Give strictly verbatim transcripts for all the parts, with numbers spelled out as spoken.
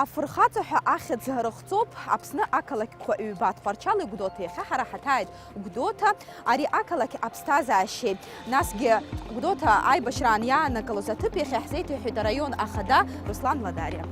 Афырхаҵа ҳәа ахьӡ рыхҵоуп Аԥсны ақалақьқәа ҩба, Тҟәарчали Гәдоуҭеи. Иахьа ҳара ҳаҭааит Гәдоуҭа, ари ақалақь аԥсҭазаашьеи, насгьы Гәдоуҭа аибашьраан иааннакылоз аҭыԥ иахьа ҳзеиҭеиҳәеит араион ахада Руслан Ладариа.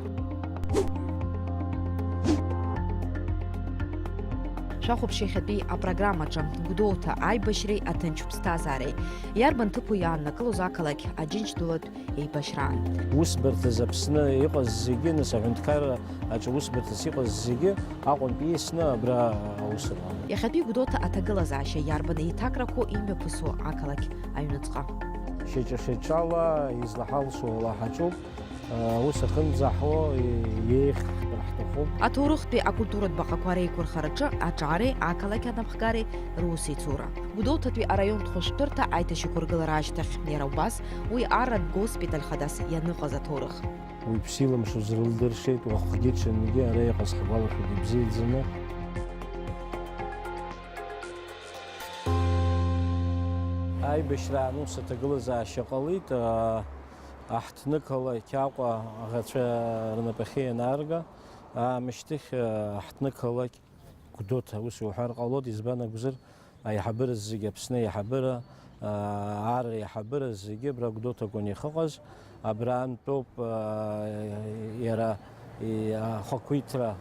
Шәахәаԥш иахьатәи апрограммаҿы: Гәдоуҭа аибашьреи аҭынч ԥсҭазаареи. Иарбан ҭыԥу иааннакылоз ақалақь Аџьынџь дулатә еибашьраан? Усбарҭаз Аԥсны иҟаз зегьы, нас, аҳәынҭқарра аҿы усбарҭас иҟаз зегьы Аҟәантәи ииасны абра аус руан. Иахьатәи Гәдоуҭа аҭагылазаашьа иарбан еиҭакрақәоу имҩаԥысуа ақалақь аҩныҵҟа? Шьаҿа-шьаҿала излаҳалшо ала ҳаҿуп. Аус ахьынӡаҳуа еиӷьхар ҳҭахуп. Аҭоурыхтәи акультуратә баҟақәа реиқәырхараҿы аҿареи ақалақь анапхгареи русеицура. Гәдоуҭатәи араионтә хәышәтәырҭа аиҭашьақәыргылара ашьҭахь, иара убас уи арратә госпиталь хадас ианыҟаз аҭоурых. Уаҩԥс илымшоз рылдыршеит, уахгьы-ҽынгьы ара иҟаз ҳгәалашәоит ибзиаӡаны. Аибашьраан ус аҭагылазаашьа ҟалеит, аа, аҳҭнықалақь Аҟәа аӷацәа рнапахьы ианаарга, аамышьҭахь, аа, аҳҭнықалақь Гәдоуҭа, ус иуҳәар ҟалоит, избан акәзар, аиҳабыра зегьы, Аԥсны аиҳабыра, аа, ар аиҳабыра зегьы абра Гәдоуҭа акәын иахьыҟаз, абраантәоуп, аа, иара, и-, ахақәиҭра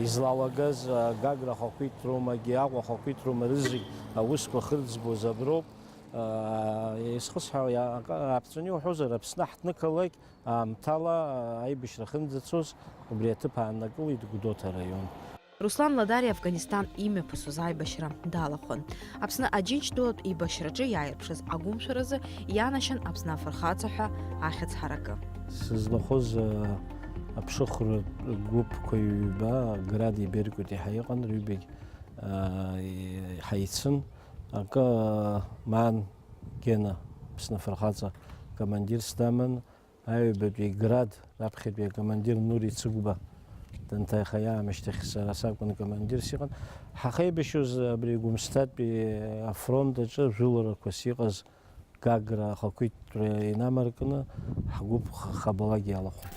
излалагаз, а, Гагра ахақәиҭроумагьы, Аҟәа ахақәиҭроума рызегь аусқәа ахьырӡбоз аброуп. Аа, исхысҳәаауа, иа-, ака-, аԥҵәаны иуҳәозар, Аԥсны аҳҭнықалақь аамҭала, аа, аибашьра ахьынӡацоз убри аҭыԥ ааннакылеит Гәдоуҭа араион. Руслан Ладариа Афганистан имҩаԥысуаз аибашьра далахәын. Аԥсны Аџьынџь дулатә еибашьраҿы иааирԥшыз агәымшәаразы ианашьан Аԥсны афырхаҵа ҳәа ахьӡ ҳаракы. Сызлахәыз, а, аԥшыхәра гәыԥқәа ҩба, Гради Беркути ҳәа иҟан, рҩбагь, а, и-, ҳаицын. Акы, а, Маан Гена, Аԥсны афырхаҵа командирс даман, аҩбатәи Град раԥхьатәи акомандир Нури Цыгәба данҭаиха иаамышьҭахь сара сакәын командирс иҟан. Ҳахеибашьуаз абри Гәымсҭатәи афронт аҿы жәыларақәас иҟаз Гагра ахақәиҭтәра инамаркны ҳгәыԥ х-, хабалагьы иалахәын.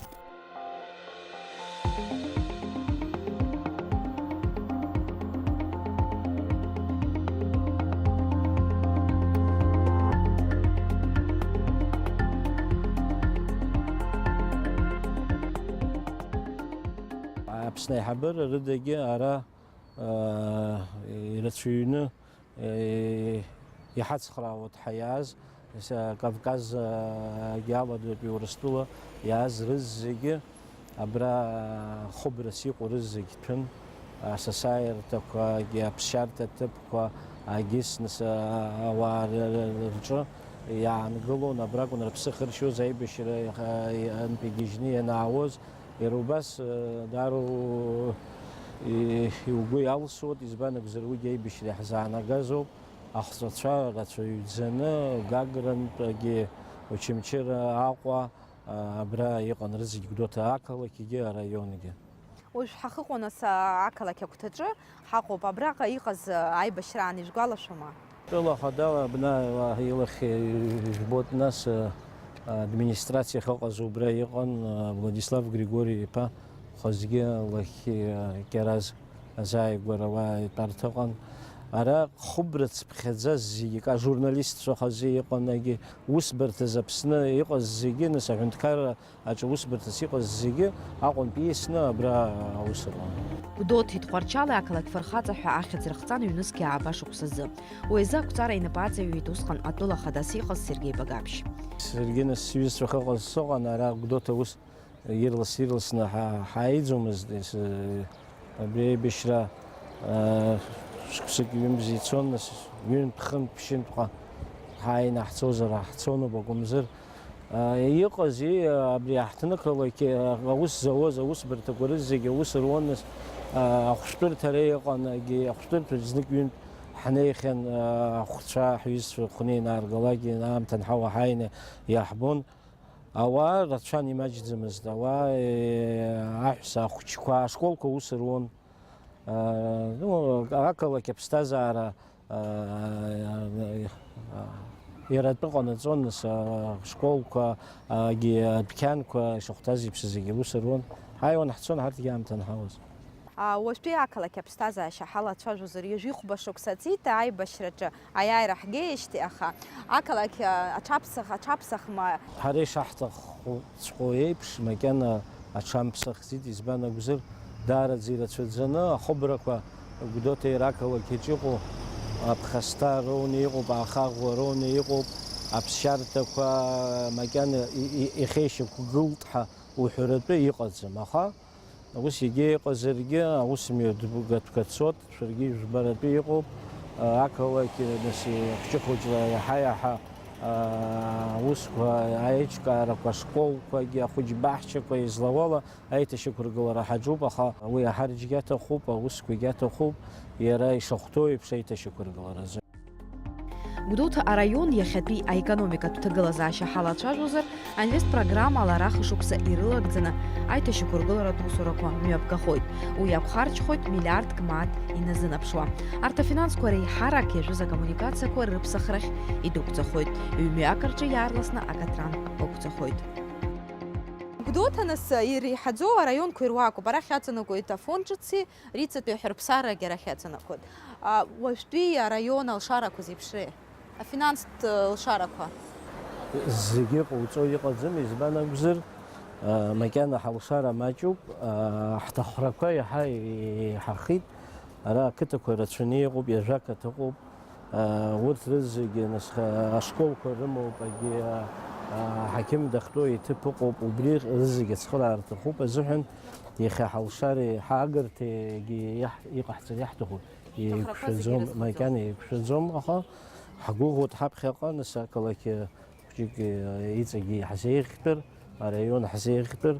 Аԥсны аиҳабыра рыдагьы ара, аа, ирацәаҩны, е, иҳацхраауеит ҳәа иааз, са-, Кавказ, а, гьаладатәи Урыстәыла иааз рызегьы абра хәыбрас иҟоу рызегь ҭәын, асасааирҭақәагьы, аԥсшьарҭа ҭыԥқәа, агьыс, нас, а, ауаа р-, р-, рҿы иаангылон, абракәын рыԥсы ахыршьуаз аибашьра, а, антәи гьежьны ианаауаз. Иара убас, э, даара у-, и-, иугәы иалсуеит, избан акәзар, уигьы аибашьра иаҳзаанагазоуп. Ахҵәацәа рацәаҩӡаны, Гагрантәгьы, Очамчыра, Аҟәа, а, абра иҟан рызегь Гәдоуҭа ақалақьгьы араионгьы. Уажә ҳахыҟоу, нас, а, ақалақь агәҭаҿы ҳаҟоуп. Абраҟа иҟаз, а, аибашьраан ижәгәалашәома? Тәыла ахадала абна илахь ижәбоит, нас, а, администрациа ахьыҟаз убра иҟан, а, Владислав Григори-иԥа, хазгьы лахь, а, Кьараз азааигәара уа итәарҭа ыҟан. Ара хәыбра цыԥхьаӡа зегьы, ка-, ажурналистцәа хазы иҟан, егьи усбарҭаз Аԥсны иҟаз зегьы, нас аҳәынҭқарра аҿы усбарҭас иҟаз зегьы Аҟәантәи ииасны абра аус руан. Гәдоуҭеи Тҟәарчали ақалақь фырхаҵа ҳәа ахьӡ рыхҵан ҩнызқьи ааба шықәсазы. Уи азы ақәҵара инапы аҵаҩит усҟан атәыла хадас иҟаз Сергеи Багаԥшь. Саргьы нас сҩызцәа ахьыҟаз сыҟан, ара Гәдоуҭа ус ирлас-ирласны ҳа-, ҳааиӡомызт, ес-, абри аибашьра, а, шықәсык ҩымз ицон, нас ҩынтә-хынтә-ԥшьынтәҟа ҳааины ҳцозар, ҳцоноуп акәымзар. А, иҟази, абри аҳҭнықалақь, а, аус зауаз аусбарҭақәа рызегьы аус руан, нас, а, ахәшәтәырҭа ара иҟан, егьи ахәшәтәырҭаҿ знык-ҩынтә ҳнеихьан, а, ахәцәа, ҳҩызцәа хәны инааргалакгьы, аамҭа анҳауа ҳааины иаҳбон. Ауаа рацәан, имаҷӡамызт, ауаа, е, аҳәса ахәыҷқәа ашколқәа аус руан. А, ну, ақалақь аԥсҭазаара, а, иара атәы ҟанаҵон, нас, ашколқәа, агьи адәқьанқәа ишахәҭаз еиԥш зегьы аус руан. Ҳааиуан ҳцон ҳарҭгьы аамҭа анҳауаз. А, уажәтәи ақалақь аԥсҭазаашьа ҳалацәажәозар, ҩажәихәба шықәса ҵит аибашьраҿы аиааира ҳгеижьҭеи, аха ақалақь, а, аҽаԥсах, аҽаԥсахма. Ҳара ишаҳҭаххоҵәҟьоу еиԥш, макьана аҽамԥсахӡеит, избан акәзар, даараӡа ирацәаӡаны ахыбрақәа Гәдоуҭа ақалақь аҿы иҟоу аԥхасҭа роуны иҟоуп, ахаӷәӷәа роуны иҟоуп, аԥсшьарҭақәа макьана и-, и-, ихеишьақәгылт ҳәа уҳәаратәы иҟаӡам, аха ус егьа иҟазаргьы, аусмҩаԥгатәқәа цот, шәаргьы ижәбаратәы иҟоуп, ақалақь, нас, хәҷы-хәыҷла иаҳа-иаҳа, аусқәа, аиҿкаарақәа, ашколқәагьы, ахәыҷбаҳчақәа, излауала аиҭашьақәыргылара ҳаҿуп, аха уи аҳарџьгьы аҭахуп, аусқәагьы аҭахуп, иара ишахәҭоу еиԥш аиҭашьақәыргыларазы. Гәдоуҭа араион иахьатәи аекономикатә ҭагылазаашьа ҳалацәажәозар, Инвест программала арахашықәса ирылагӡаны аиҭашьақәыргыларатә усурақәа мҩаԥгахоит. Уи акәхарчхоит миллиардк мааҭ иназынаԥшуа. Арҭ афинансқәа реиҳарак иажәыз акоммуникациақәа рыԥсахрахь идәықәҵахоит, ҩ-мҩак рҿы иаарласны акатран ықәҵахоит. Гәдоуҭа нас иреиҳаӡоу араионқәа ируакуп. Арахь иаҵанакуеит Афон ҿыци Риҵатәи аҳәырԥсарагьы арахь иаҵанакуеит. А, уажәтәи араион алшарақәа зеиԥшреи? Афинанстә лшарақәа? Зегьы ҟауҵо иҟаӡам, избан акәзар, а, макьана ҳалшара маҷуп, а, ҳҭахрақәа иаҳа еиҳахит. Ара ақыҭақәа рацәаны иҟоуп, ҩажәа қыҭа ыҟоуп. Урҭ рызегьы, нас, ашколқәа рымоуп, егьи аҳақьым дахьтәоу иҭыԥ ыҟоуп, убри рызегьы ацхыраара рҭахуп азыҳәан, иахьа ҳалшареи ҳаагарҭеи егьи иаҳ-, иҟаҳҵар иаҳҭаху еиқәшәаӡом, макьана еиқәшәаӡом, аха ҳгәыӷуеит ҳаԥхьаҟа, нас, ақалақь хәҷык иҵегьы ҳзеиӷьтәыр, араион ҳзеиӷьтәыр,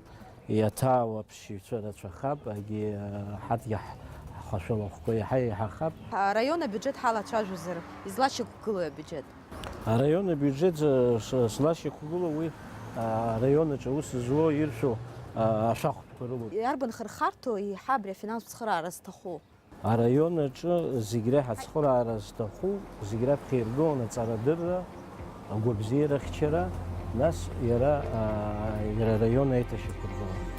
иаҭаау аԥсшьаҩцәа рацәахап, егьи, а, ҳарҭгьы ҳ-, ҳхашәалахәқәа иаҳа еиҳахап. Араион абиуџьеҭ ҳалацәажәозар, излашьақәгылои абиуџьеҭ? Араион абиуџьеҭ, а, ш-, злашьақәгылоу уи, а, араион аҿы аус зуо иршәу, а, ашәахтәқәа рылоуп. Иарбан хырхарҭоу еиҳа абри афинанстә цхыраара зҭаху? Араион аҿы зегь реиҳа ацхыраара зҭаху, зегь раԥхьа иргылон аҵарадырра, агәабзиарахьчара, нас иара, аа, иара араион аиҭашьақәыргылара.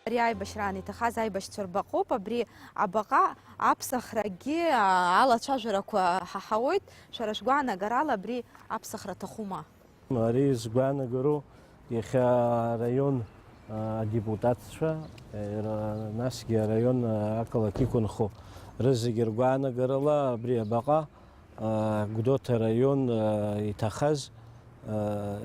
Ари аибашьраан иҭахаз аибашьцәа рбаҟоуп. Абри абаҟа аԥсахрагьы, а, алацәажәарақәа ҳаҳауеит. Шәара шәгәаанагарала абри аԥсахра аҭахума? Ари згәаанагароу иахьа араион, а, адепутатцәа, ера-, насгьы араион, а, ақалақь иқәынхо рызегьы ргәаанагарала абри абаҟа, а, Гәдоуҭа араион, а, иҭахаз, а,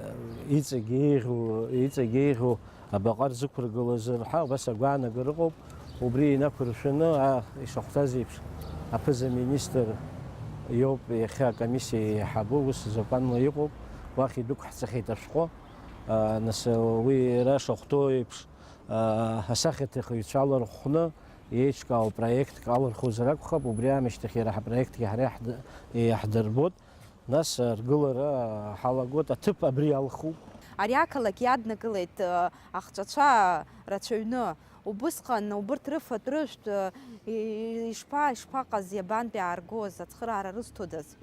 иҵегь еиӷьу, иҵегь еиӷьу абаҟа рзықәыргылазар ҳәа убас агәаанагара ыҟоуп. Убри инақәыршәаны, а, ишахәҭаз еиԥш, аԥыза-министр иоуп иахьа акомиссиа еиҳабы, ус закәанла иҟоуп, уахь идәықәҳҵахьеит ашәҟәы. А, нас, уи иара шахәҭоу еиԥш, а, асахьаҭыхыҩцәа алархәны еиҿкаау проектк алырхуазар акәхап, убри аамышьҭахь иара ҳапроектгьы ҳара иаҳд-, иаҳдырбоит. Нас аргылара ҳалагоит, аҭыԥ абри алхуп. Ари ақалақь иаднакылеит, э, ахҵәацәа рацәаҩны. Убысҟан убырҭ рыфатә-рыжәтә, э, и-, ишԥа-, ишԥаҟаз, иабантәи ааргоз, ацхыраара рызҭодаз?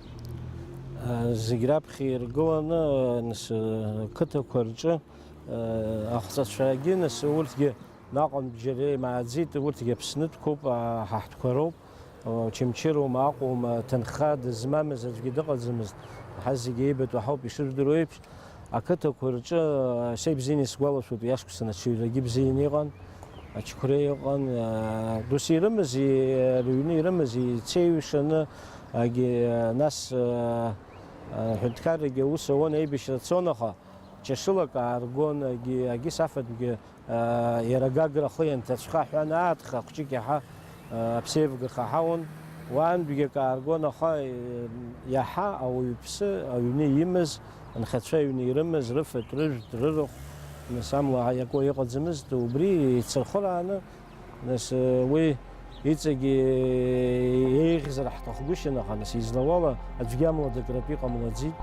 Э, зегь раԥхьа иргыланы, э, нас, э, қыҭақәа рҿы Ахҵәацәагьы, нас, урҭгьы наҟ-ааҟ џьара имааӡеит, урҭгьы Аԥснытәқәоуп, ҳа ҳтәқәа роуп. Очамчыроума, Аҟәоума, ҭынха дызмамыз аӡәгьы дыҟаӡамызт. Ҳа зегьы еибыҭоу ҳауп, ишыжәдыруа еиԥш, ақыҭақәа рҿы, са ибзианы исгәалашәоит, уи ашықәсан аҽаҩрагьы бзианы иҟан, аҽқәреи ыҟан, досу ирымази, рыҩны ирымази, ицеиҩшаны, агьи, нас, аҳәынҭқаррагьы аус ауан, аибашьра цон, аха ҷашылак ааргон, агьи, агьи сафатәгьы, аа, иара Гагра ахы ианҭацәха ҳәа анаатха, хәҷык иаҳа, аа, аԥсеивга хаҳауан. Уаантәгьы акы ааргон, аха, э, иаҳа ауаҩԥсы аҩны имаз, анхацәа аҩны ирымаз, рыфатә, рыжәтә, рырахә, нас, амла иакуа иҟаӡамызт, убри ицырхырааны, нас, э, уи иҵегьы еиӷьзар ҳҭахгәышьан, аха, нас, излауала, аӡәгьы амла дакратәы иҟамлаӡеит.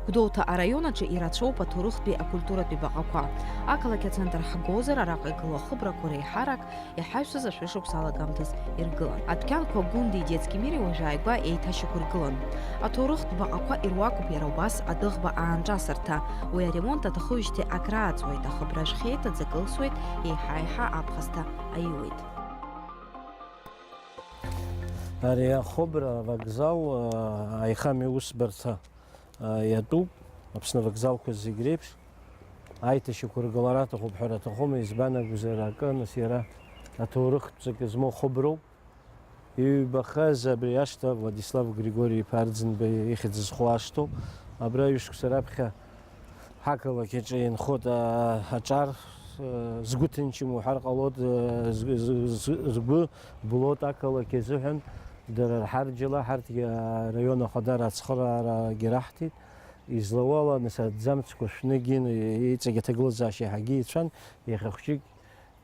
Гәдоуҭа араион аҿы ирацәоуп аҭоурыхтәи акультуратәи баҟақәа. Ақалақь ацентр ҳгозар, араҟа игылоу ахыбрақәа реиҳарак иҳаҩсыз ашәышықәса алагамҭаз иргылан. Адәқьанқәа Гәындеи Детски мири уажәааигәа еиҭашьақәыргылан. Аҭоурыхтә баҟақәа ируакуп иара убас адәыӷба аанҿасырҭа. Уи аремонт аҭахыжьҭеи акрааҵуеит, ахыбра жәхьеит, аӡы кылсуеит, еиҳа-еиҳа аԥхасҭа аиуеит. Ари ахыбра авокзал, а, аихамҩа усбарҭа, а, иатәуп, Аԥсны авокзалқәа зегь реиԥш. Аиҭашьақәыргылара аҭахуп ҳәа аҭахума, избан акәзар, акы, нас, иара аҭоурыхтә ҵакы змоу хыброуп. Иҩбахаз абри ашҭа Владислав Григори-иԥа Арӡынба ихьӡ зху ашҭоуп. Абра ҩышықәса раԥхьа ҳақалақь аҿы инхоит, а, аҿар, а, згәы ҭынчым уҳәар ҟалоит, а, з-, з-, з-, згәы блоит ақалақь азыҳәан, дара рҳарџьала, ҳарҭгьы араион ахадара ацхыраарагьы раҳҭеит. Излауала, нас, аҭӡамцқәа шәнагьы иҵегь аҭагылазаашьа иаҳагьы ицәан, иахьа хәҷык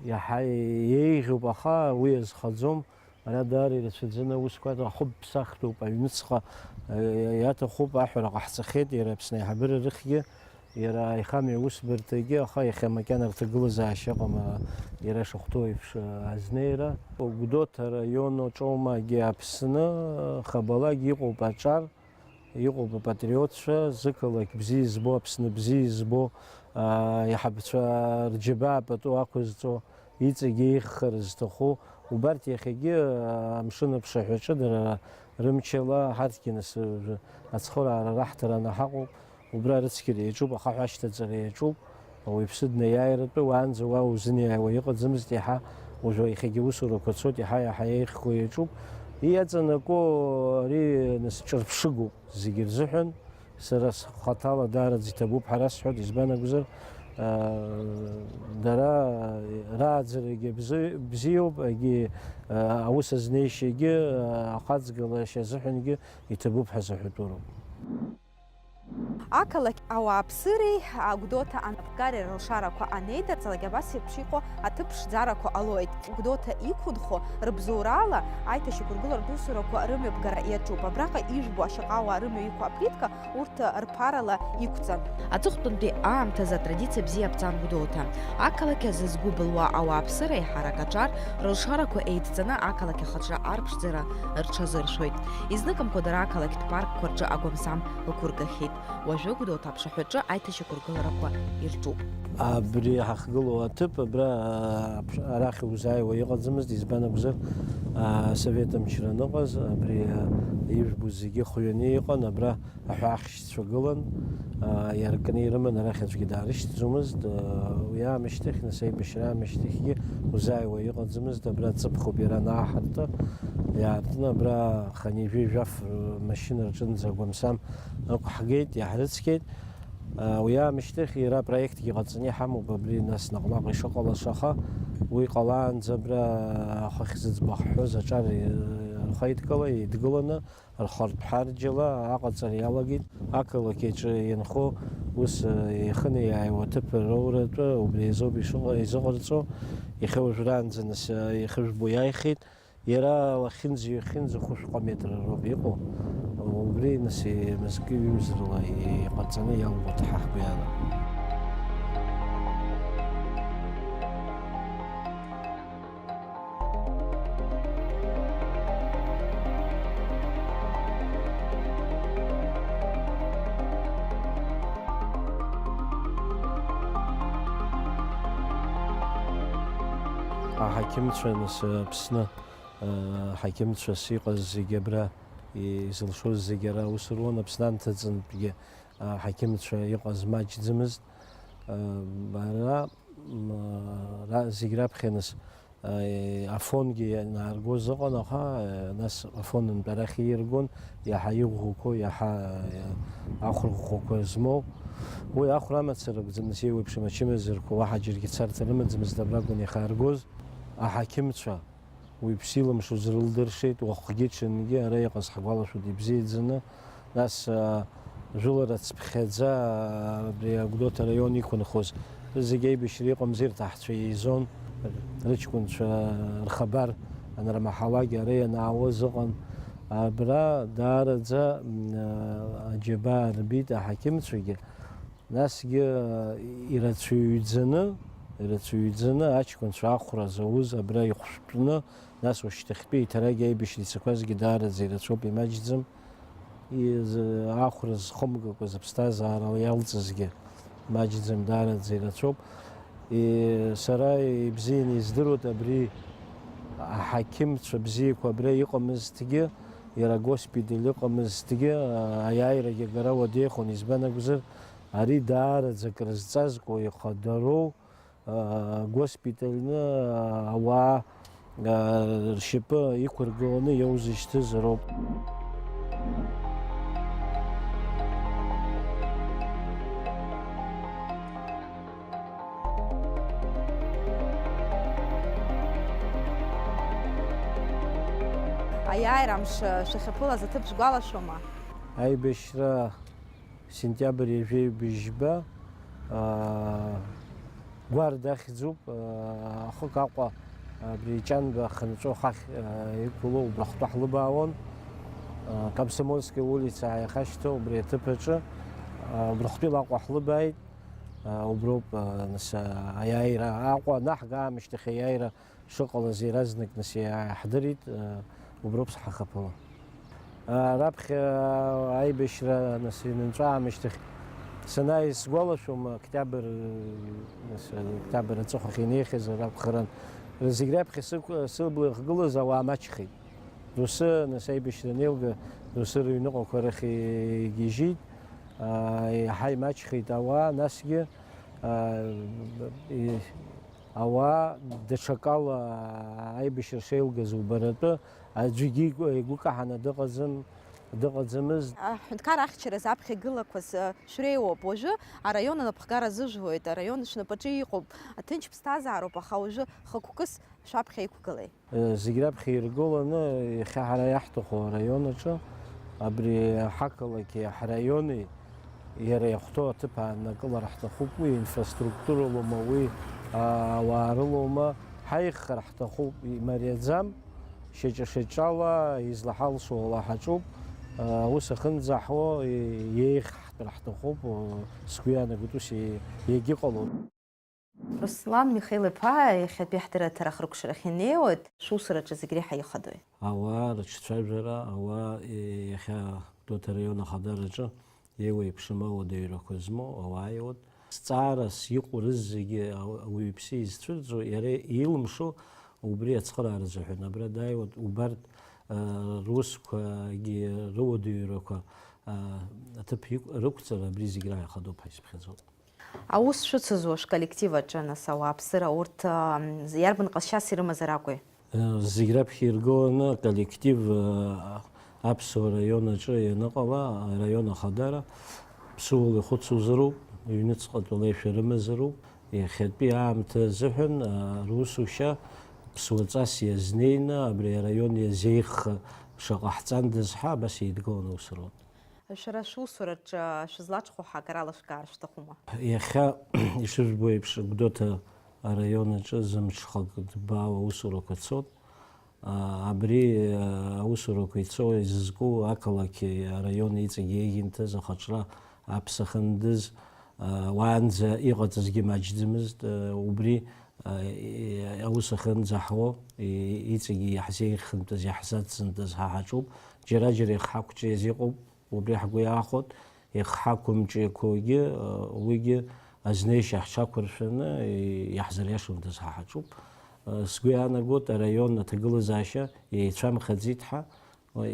иаҳа еиӷьуп, аха уи азхаӡом. Ара даара ирацәаӡаны аусқәа, ахәы ԥсахтәуп, аҩныҵҟа, э, иаҭахуп, аҳәара ҟаҳҵахьеит, иара Аԥсны аиҳабыра рыхьгьы, иара аихамҩа усбарҭагьы, аха иахьа макьана рҭагылазаашьа ыҟам, а, иара шахәҭоу еиԥш, а, азнеира. Гәдоуҭа араион аҿоума, егьи Аԥсны, хабалагь иҟоуп аҿар, иҟоуп апатриотцәа, зықалақь бзиа избо, Аԥсны бзиа избо, а, иҳабацәа рџьабаа пату ақәызҵо, иҵегь еиӷьхар зҭаху, убарҭ иахьагьы, а, амшын аԥшаҳәаҿы дара рымчала ҳарҭгьы нас, э, ацхыраара раҳҭараны ҳаҟоуп, убра рыцқьара иаҿуп, ахаҳә ашьҭаҵара иаҿуп, ауаҩԥсы днаиааиратәы уаанӡа уа узыниааиуа иҟаӡамызт, иаҳа уажәы иахьагьы аусурақәа цоит, иаҳа-иаҳа еиӷьхо иаҿуп. Иаҵанакуа ари нас ҿырԥшыгоуп. Зегьы рзыҳәан сара схаҭала даараӡа иҭабуп ҳәа расҳәоит, избан акәзар, аа, дара рааӡарагьы бзы-, бзиоуп, егьи, аа, аус азнеишьагьы, аа, ахаҵгылашьа азыҳәангьы иҭабуп ҳәа саҳәатәуроуп. Ақалақь ауааԥсыреи Гәдоуҭа анапхгареи рылшарақәа анеидырҵалак, абас еиԥш иҟоу аҭыԥ ԥшӡарақәа ҟалоит. Гәдоуҭа иқәынхо рыбзоурала аиҭашьақәыргыларатә усурақәа рымҩаԥгара иаҿуп. Абраҟа ижәбо ашьаҟауаа рымҩа иқәу аплитка урҭ рԥарала иқәҵан. Аҵыхәтәантәи аамҭазы атрадициа бзиа аԥҵан Гәдоуҭа. Ақалақь азы згәы былуа ауааԥсыра еиҳарак аҿар рылшарақәа еидҵаны ақалақь ахаҿра арԥшӡара рҽазыршәоит. Изныкымкәа дара ақалақьтә паркқәа рҿы агәамсам ықәыргахьеит. Уажәы Гәдоуҭа аԥшаҳәаҿы аиҭашьақәыргыларақәа ирҿуп. Абри ҳахьгылоу аҭыԥ абра, а, арахь узааиуа иҟаӡамызт, избан акәзар, а, асовет амчра аныҟаз, абри, а, ижәбо зегьы хҩаны иҟан, абра аҳәаахьшьцәа гылан, а, иаркны ирыман, арахь аӡәгьы даарышьҭӡомызт, а, уи аамышьҭахь, нас аибашьра аамышьҭахьгьы узааиуа иҟаӡамызт, абра ҵыԥхуп иара анааҳарты, иаартны абра хынҩажәи жәаф машьына рҿынӡа агәамсам ықәҳгеит, иаҳрыцқьеит. Уи аамышьҭахь иара апроектгьы ҟаҵаны иҳамоуп абри нас наҟ-наҟ ишыҟалаша, аха уи ҟалаанӡа абра ахәахь зыӡбахә ҳҳәоз аҿар рхеидкыла, еидгыланы, рхатә ҳарџьала аҟаҵара иалагеит. Ақалақь аҿы инхо ус ихынеиааиуа аҭыԥ роуратәы убри азоуп ишыҟа-, изыҟарҵо. Иахьа уажәраанӡа нас ихыжәбо иааихьеит. Иара лахьынӡа-ҩахьынӡа хәышәҟа метра роуп иҟоу. Убри, нас, мызкы ҩымзарала иҟаҵаны иалбо ҭҳаҳкуеит. Аҳақьымцәа нас Аԥсны, э, ҳақьымцәас иҟаз зегьы абра, изылшоз зегьы ара аус руан, Аԥсны анҭыҵынтәгьы аҳақьымцәа иҟаз маҷӡамызт. Э, ара, м, ра-, зегь раԥхьа нас, э, Афонгьы ианааргоз ыҟан, аха, э, нас Афонынтә арахь ииргон, иаҳа иӷәӷәақәоу, иаҳа, э, ахәра ӷәӷәақәа змоу. Уи ахәра амацара акәӡамызт, еиуеиԥшым ачымазарқәа, уаҳа џьаргьы царҭа рымаӡамызт, абракәын иахьааргоз. Аҳақьымцәа уаҩԥс илымшоз рылдыршеит, уахгьы-ҽынгьы ара иҟаз ҳгәалашәоит ибзиаӡаны. Нас, а, жәылара цыԥхьаӡа, а, абри Агәдоуҭа араион иқәынхоз, зегь аибашьра иҟамзи, рҭаҳцәа еизон, рыҷкәынцәа рхабар анырмаҳалак ара ианаауаз ыҟан. Абра даараӡа, м, а, аџьабаа рбеит аҳақьымцәагьы. Насгьы, а, ирацәаҩӡаны, ирацәаҩӡаны аҷкәынцәа ахәра зауз абра ихәшәтәны, нас уашьҭахьтәи иҭарагь аибашьра ицақәазгьы даараӡа ирацәоуп, имаҷӡам. Из-, ахәра зхымгакәа зыԥсҭазаара иалҵызгьы маҷӡам, даараӡа ирацәоуп. И-, сара ибзианы издыруеит абри аҳақьымцәа бзиақәа абра иҟамызҭгьы, иара агоспиталь ыҟамызҭгьы, а, аиааирагьы агара уадаҩхон, избан акәзар, ари даараӡа акрызҵазкуа ихадароу, а, агоспитальны, а, ауаа, а, ршьапы иқәыргыланы иоузышьҭыз роуп. Аиааира амш шәахьаԥылаз аҭыԥ шәгәалашәома? Аибашьра сентиабр ҩажәи быжьба, аа, Гәарда ахьӡуп, аа, ахык Аҟәа, абри Ҷанба ахьынҵәо ахахь, аа, иқәло убрахәтәы ҳлыбаауан. Аа, Комсомольская улица ааихашьҭо убри аҭыԥ аҿы, аа, убрахәтәи Аҟәа ҳлыбааит. Аа, уброуп, аа, нас, аа, аиааира Аҟәа анаҳга аамышьҭахь аиааира шыҟалаз иаразнак нас иааҳдырит, э, уброуп сҳахаԥало. Э, раԥхьа аибашьра нас инынҵәа аамышьҭахь санааиз сгәалашәом, октиабр, э, нас, э, октиабр аҵыхәахь инеихьаз ракәхарын. Зегь раԥхьа сықә-, сыбла ихгылаз ауаа маҷхеит. Доусы нас аибашьра анеилга, доусы рыҩныҟақәа рахь игьежьит, э, иаҳа имаҷхеит ауаа, насгьы, э, и-, Ауаа даҽакала аибашьра шеилгаз убаратәы аӡәгьы игәы, игәы каҳаны дыҟаӡам, дыҟаӡамызт. Аҳәынҭқар ахьчара заԥхьа игылақәаз, э, шәреиуоуп. Уажәы араион анапхгара азыжәуеит, араион шәнапаҿы иҟоуп. Аҭынч ԥсҭазаароуп, аха уажәы хықәкыс шәаԥхьа иқәгылеи? Э, зегь раԥхьа иргыланы, иахьа ҳара иаҳҭаху араион аҿы, абри ҳақалақьи ҳраиони иара иахәҭоу аҭыԥ ааннакылар ҳҭахуп, уи инфраструктуралоума, уи, а, ауаа рылоума, ҳаиӷьхар ҳҭахуп, имариаӡам, шьаҿа-шьаҿала излаҳалшо ала ҳаҿуп, а, аус ахьынӡаҳуа, и-, иеиӷьхар ҳҭахуп, а, сгәы иаанагоит, ус и-, иагьыҟалоит. Руслан Михаил-иԥа иахьатәи ҳдырраҭара ахыркәшарахь инеиуеит, шәусураҿы зегь реиҳа ихадои? Ауаа рыҿцәажәара, ауаа, е, иахьа Гәдоуҭа араион ахадараҿы еиуеиԥшым ауадаҩрақәа змоу ауаа иоуеит. Зҵаарас иҟоу рызегьы ау-, ауаҩԥсы изцәырҵуа, иара илымшо убри ацхыраара азыҳәан абра дааиуеит, убарҭ, а, русқәагьы рыуадаҩрақәа, а, аҭыԥ иқә-, рықәҵара абри зегь раиҳа ихадоуп ҳәа исыԥхьаӡоит. Аус шәыцызуа шәколлектив аҿы, нас, ауааԥсыра урҭ, ам, иарбан ҟазшьас ирымазар акәи? Э, зегь раԥхьа иргыланы аколлектив, э, Аԥсуа раион аҿы ианыҟала, араион ахадара ԥсуала ихәыцузароуп, ҩныҵҟатәи алеишәа рымазароуп. Иахьатәи аамҭа азыҳәан, э, русушьа ԥсуаҵас иазнеины, абри араион иазеиӷьха шаҟа ҳҵандаз ҳәа абас еидгыланы аус руан. Шәара шәусураҿы шәызлаҽхәо ҳәа акыр алашәкаар шәҭахума? Иахьа, ишыжәбо еиԥш, Гәдоуҭа араион аҿы зымҽхак ҭбаау аусурақәа цоит. А, абри, а, аусурақәа ицо, изызку ақалақьи араиони иҵегь еиӷьымҭаз ахаҿра аԥсахындыз, а, уаанӡа иҟаҵазгьы маҷӡамызт, а, убри, а, и-, аус ахьынӡаҳуо, и-, иҵегь иаҳзеиӷьхынтәыз, иаҳзацзынтәыз ҳа ҳаҿуп. Џьара-џьара ихҳақәҿиаз иҟоуп. Убри ҳгәы иаахәоит, ихҳақәымҿиақәогьы, уигьы азнеишьа ҳҽақәыршәаны иаҳзыриашондаз ҳа ҳаҿуп. Сгәы иаанагоит, араион аҭагылазаашьа еицәамхаӡеит ҳәа,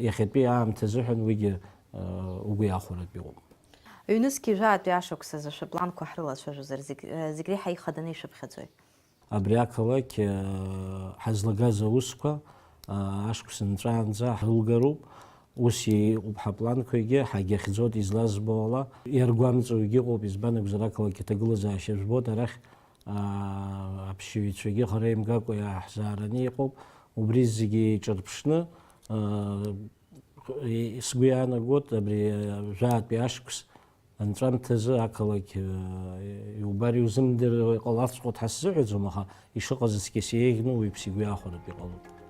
иахьатәи аамҭа азыҳәан уигьы угәы иахәаратә иҟоуп. Ҩнызқьи жәаатәи ашықәс азы шәыпланқәа ҳрылацәажәозар, зегь, зегь реиҳа ихаданы ишәыԥхьаӡои? Абри ақалақь ҳазлагаз аусқәа ашықәс нҵәаанӡа ҳрылгароуп. Ус иҟоуп ҳапланқәагьы, ҳагьахьӡоит излазбо ала. Иаргәамҵуагьы ыҟоуп, избан акәзар, ақалақь аҭагылазаашьа жәбоит, арахь аԥсшьаҩцәагьы хара имгакәа иааҳзаараны иҟоуп. Убри зегьы еиҿырԥшны, сгәы иаанагоит, абри жәаатәи ашықәс анҵәамҭазы ақалақь иубар иузымдыруа иҟалаҵәҟьоит ҳәа сзыҳәаӡом, аха ишыҟаз цқьа еиӷьны уаҩԥс игәы иахәаратәы иҟалоит.